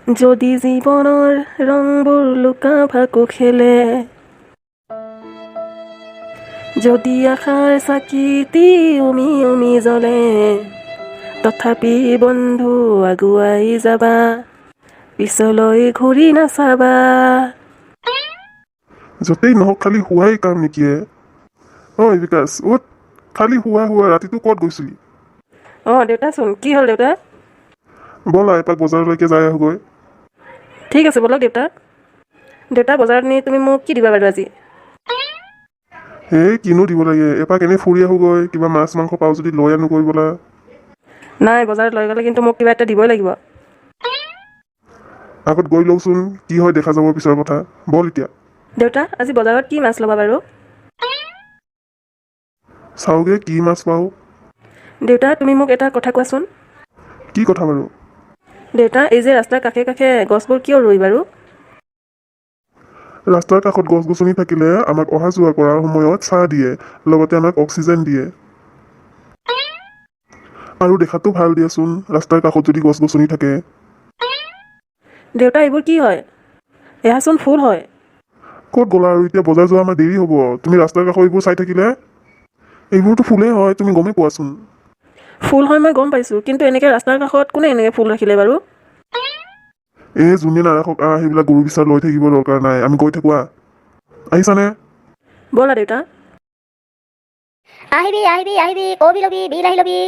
যদি জীৱনৰ ৰংবোৰ লুকা ভাকু খেলে, যদি আশাৰ চাকিটি উমি উমি জ্বলে, তথাপি বন্ধু আগুৱাই যাবা, পিছলৈ ঘূৰি নাচাবা। য'তেই নহওক, খালি শোৱাই কাম নেকি এ? ঐ বিকাশ, উঠ। খালি শোৱা শোৱা। ৰাতিটো ক'ত গৈছিলি? অঁ দেউতাচোন। কি হ'ল দেউতা? ব'লা, এপাক বজাৰলৈকে যাই আহোগৈ। ঠিক আছে, ব'লক দেউতা। দেউতা, বজাৰত নি তুমি মোক কি দিবা বাৰু আজি? সেই কিনো দিব লাগে, এপাক এনেই ফুৰি আহোগৈ। কিবা মাছ মাংস পাওঁ যদি লৈ আনোগৈ ব'লা। নাই, বজাৰত লৈ গ'লে কিন্তু মোক কিবা এটা দিবই লাগিব। আগত গৈ লওঁচোন, কি হয় দেখা যাব পিছৰ কথা। ব'ল এতিয়া। দেউতা, আজি বজাৰত কি মাছ ল'বা বাৰু? চাওঁগৈ কি মাছ পাওঁ। দেউতা, তুমি মোক এটা কথা কোৱাচোন। কি কথা বাৰু? দেউতা, এই যে ৰাস্তাৰ কাষে কাষে গছবোৰ কিয় ৰুই বাৰু? ৰাস্তাৰ কাষত গছ গছনি থাকিলে আমাক অহা যোৱা কৰাৰ সময়ত ছাঁ দিয়ে, লগতে আমাক অক্সিজেন দিয়ে আৰু দেখাতো ভাল দিয়াচোন, ৰাস্তাৰ কাষত যদি গছ গছনি থাকে। দেউতা, এইবোৰ কি হয়? এয়াচোন ফুল হয়। ক'ত গ'লা আৰু? এতিয়া বজাৰ যোৱা আমাৰ দেৰি হ'ব। তুমি ৰাস্তাৰ কাষৰ এইবোৰ চাই থাকিলে। এইবোৰতো ফুলেই হয়, তুমি গমেই পোৱাচোন। ফুল হয় মই গম পাইছোঁ, কিন্তু এনেকৈ ৰাস্তাৰ কাষত কোনে এনেকৈ ফুল ৰাখিলে বাৰু? এই যোনে নাৰাখক, আহ, সেইবিলাক গৰু বিচাৰ লৈ থাকিব দৰকাৰ নাই। আমি গৈ থাকোঁ, আহ। আহিছানে? ব'লা দেউতা। আহিবি আহিবি আহিবি, কবি ল'বি, বিলাহী ল'বি,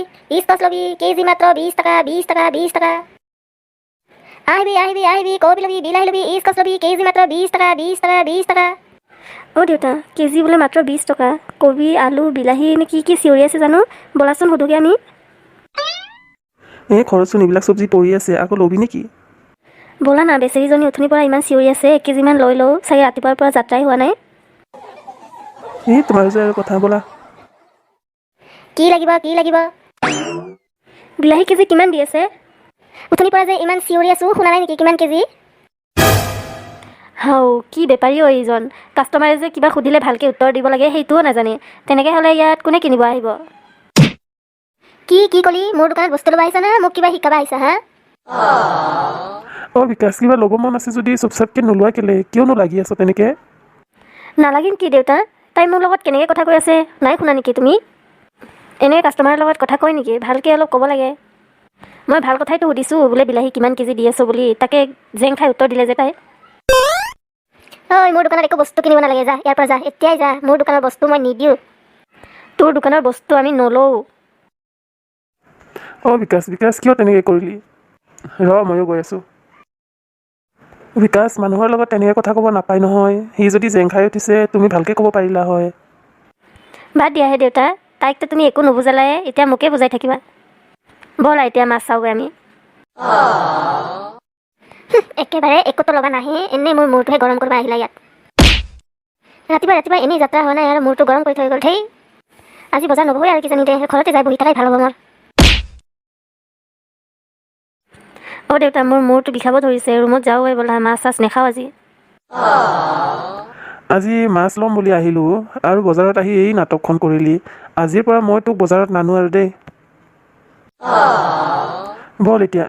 স্কচ ল'বি, কেজি মাত্ৰ 20 টকা, 20 টকা, 20 টকা। আহিবি আহিবি আহিবি, কবি ল'বি, বিলাহী ল'বি, স্কচ ল'বি, কেজি মাত্ৰ 20 টকা, 20 টকা, 20 টকা। অ' দেউতা, কেজি বোলে মাত্ৰ 20 টকা। কবি, আলু, বিলাহী নে কি কি চিঞৰি আছে জানো। ব'লাচোন, সোধোগৈ আমি। এই ঘৰতচোন এইবিলাক চব্জি পৰি আছে, আকৌ ল'বি নেকি? ব'লা না, বেচেৰীজনী অথনিৰ পৰা ইমান চিঞৰি আছে, 1 কেজিমান লৈ লওঁ। চাগে ৰাতিপুৱাৰ পৰা যাত্ৰাই হোৱা নাই। এই তোমাৰ যে আৰু কথা, ব'লা। কি লাগিব, কি লাগিব? বিলাহী কেজি কিমান দি আছে? অথনিৰ পৰা যে ইমান চিঞৰি আছোঁ, শুনা নাই নেকি? কিমান কেজি? হাও, কি বেপাৰী অ' এইজন। কাষ্টমাৰে যে কিবা সুধিলে ভালকৈ উত্তৰ দিব লাগে, সেইটোও নাজানে। তেনেকৈ হ'লে ইয়াত কোনে কিনিব আহিব? কি কি ক'লি? মোৰ দোকানত বস্তু ল'ব আহিছা না মোক কিবা শিকাব আহিছা হা? অঁ বিকাশ, কিবা ল'ব মন আছে যদি চুপচাপকৈ নোলোৱা কেলে? কিয়নো লাগি আছ তেনেকৈ? নালাগিম কি দেউতা? তাই মোৰ লগত কেনেকৈ কথা কৈ আছে, নাই শুনা নেকি তুমি? এনেকৈ কাষ্টমাৰৰ লগত কথা কয় নেকি? ভালকৈ অলপ ক'ব লাগে। মই ভাল কথাইতো সুধিছোঁ, বোলে বিলাহী কিমান কেজি দি আছোঁ বুলি। তাকে জেং খাই উত্তৰ দিলে যে তাই। ঐ, মোৰ দোকানত একো বস্তু কিনিব নালাগে। যা ইয়াৰ পৰা, যা, এতিয়াই যা। মোৰ দোকানৰ বস্তু মই নিদিওঁ। তোৰ দোকানৰ বস্তু আমি নলওঁ। অঁ বিকাশ, বিকাশ, কিয় তেনেকৈ কৰিলি? ৰ, ময়ো গৈ আছোঁ। বিকাশ, মানুহৰ লগত তেনেকৈ কথা ক'ব নাপায় নহয়। সি যদি জেং খাই উঠিছে, তুমি ভালকৈ ক'ব পাৰিলা হয়। বাদ দিয়াহে দেউতা, তাইকতো তুমি একো নুবুজালাই, এতিয়া মোকে বুজাই থাকিবা। ব'লা, এতিয়া মাছ চাওঁগৈ আমি। একেবাৰে একোতো ল'বা নাহে, এনেই মোৰ মূৰটোহে গৰম কৰিব আহিলা ইয়াত। ৰাতিপুৱা ৰাতিপুৱা এনেই যাত্ৰা হোৱা নাই আৰু মূৰটো গৰম কৰি থৈ গ'ল। ধেই, আজি বজাৰ নবহোৱে আৰু কিজানি দে। ঘৰতে যাই বহি থকাই ভাল হ'ব মোৰ। অ' দেউতা, মোৰ মূৰটো বিষাব ধৰিছে। ৰুমত যাওঁগৈ ব'লা, মাছ চাছ নাখাওঁ আজি। আজি মাছ ল'ম বুলি আহিলোঁ আৰু বজাৰত আহি এই নাটকখন কৰিলি। আজিৰ পৰা মই তোক বজাৰত নানো আৰু দেই। ব'ল এতিয়া।